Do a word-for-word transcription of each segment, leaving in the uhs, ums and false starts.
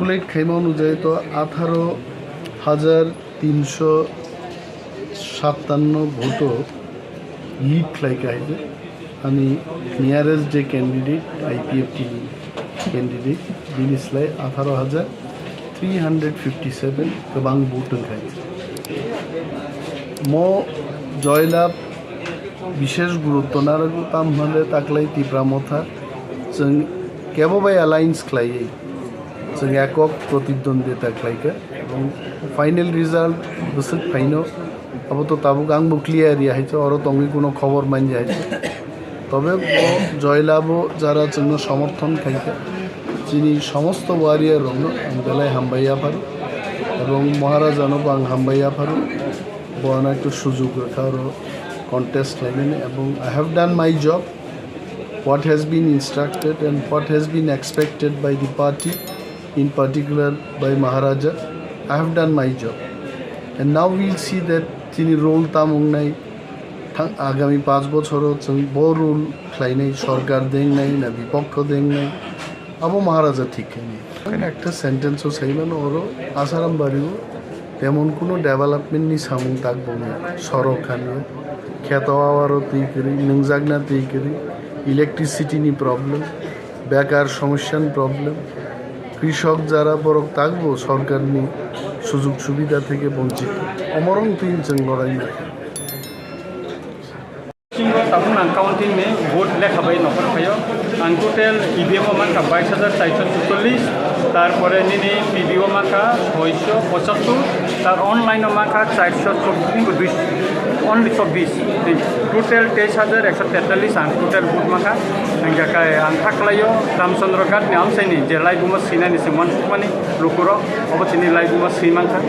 Calculate khaima onujai to atharo hajar tinsho sattanno vote o lead khlai kha hai je. Ani nearest je candidate, I P F T ni candidate, bini slai atharo hajar three hundred fifty seven kwbang vote wng kha hai je. Mo joylab bishesh gurutto narwgo, tam hwnle taklai Tipra Motha chwng kebo bai alliance khlaiwi chwng ekok protidwondita khlaikha, ebong final result bwswk phaino abo to tabuk angbo clear ya hai se, oro tongwi kuno khobor manya hai se. Tobe bo joylabo jara chwngno somorthon khaikha, chini somosto warrior rokno ang belai hambai yapharo ebong Maharajano bo ang hambai yapharo. Bo ano ekta sujug rwkha oro contest khlaimani, ebong I have done my job, what has been instructed and what has been expected by the party, in particular by Maharaja. I have done my job, and now we'll see that chini role tam wngnai, thang-, agami panch bochoro chwng bo role khlainai, sorkar dengnai na bipokho dengnai, abo Maharaja thik khainai. Ekta sentence o saimano oro Asaram bari o temon kuno development ni samung tak bo wngya. Sorok khan ya, kheto awaro twi kwrwi, nwngjakna twi kwrwi, electricity ni problem, bekar somosya ni problem, krishok jara borok tak bo sorkar ni sujug subida theke bonchit. Omorong twi chwng lorai nai. Singo tabuk nang counting ni vote lekha bai nokhor phaio. Ang total E V M o mankha bais hajar chairso chutollis, tarpore nini P V o mankha soiso pochottor, tar online o mankha chairso chobbish, only chobbish. Total teis hajar ekso tetallis ang total vote mankha. Hingkha khe ang kha khlaio Ramchandra Ghat ni amchaini je laibuma sinani se mansukmani lukurok. Obo chini laibuma swi mankha.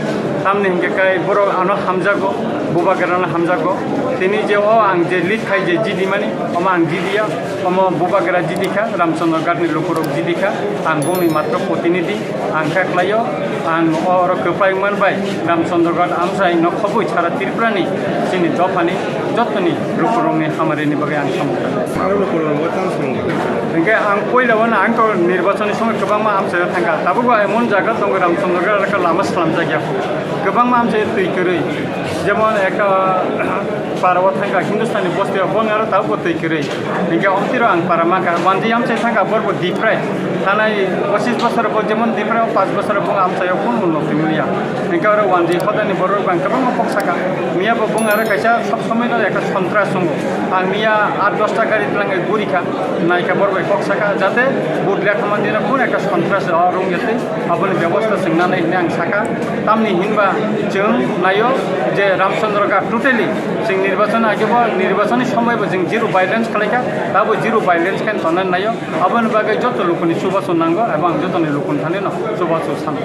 Tamni hinkhe kai borok ano hamjago, bubagrano hamjago. Tini je o ang je lead khai je jidimani, omo ang jidiya, omo bubagra jidikha, Ramchandra Ghatni lukurok jidikha, ang bongni matro protinidhi, ang khe khlaio, ang oro kwplai wngmani bai Ramchandra Ghat amchaino khobwi sara Tripurani chini dophani jottoni lukurokni hamarini bagwi ang samung kha. Aro lukurok bo tamo swrwngdi. Hinkhe ang puila wano ang to nirbachoni somoi kwbangma amchaio thangkha. Tabukbo emon jaga tongo Ramchandra Ghat lama swlamjakya. Kwbangma amchaio twi kwrwi. Jemon ekta para o thangkha Hindustani bosti o, bong aro tabukbo twi kwrwi. Hinkhe omtiro ang para mankha. Wanjwi amchai thangkha borbo Diprai. Thanai pochis bosor bo jemon Diprai o panch bosor bo amchaio kun unnoti wngya. Hinkhe oro wanjwi hodani borok bang kwbangma kok saka. Miya bo bung aro kaisa sob somoi no ekta sontras wngo. Ang miya aat dosta gari twlang guri kha, nai kha borok bai kok saka, jate vote lekha man dina kun ekta sontras o rung yatwi aboni bebosta chwng nanai hinwi ang saka. Tamni hinba chwng naio je Ramchandra Ghat totally chwng nirbachon age bo nirbachoni somoi bo chwng zero violence khlai kha, tabo zero violence khe tongnani naio. Aboni bagwi joto lukuni chubachu nango, abo ang jotoni lukuni thani no chubachu sano.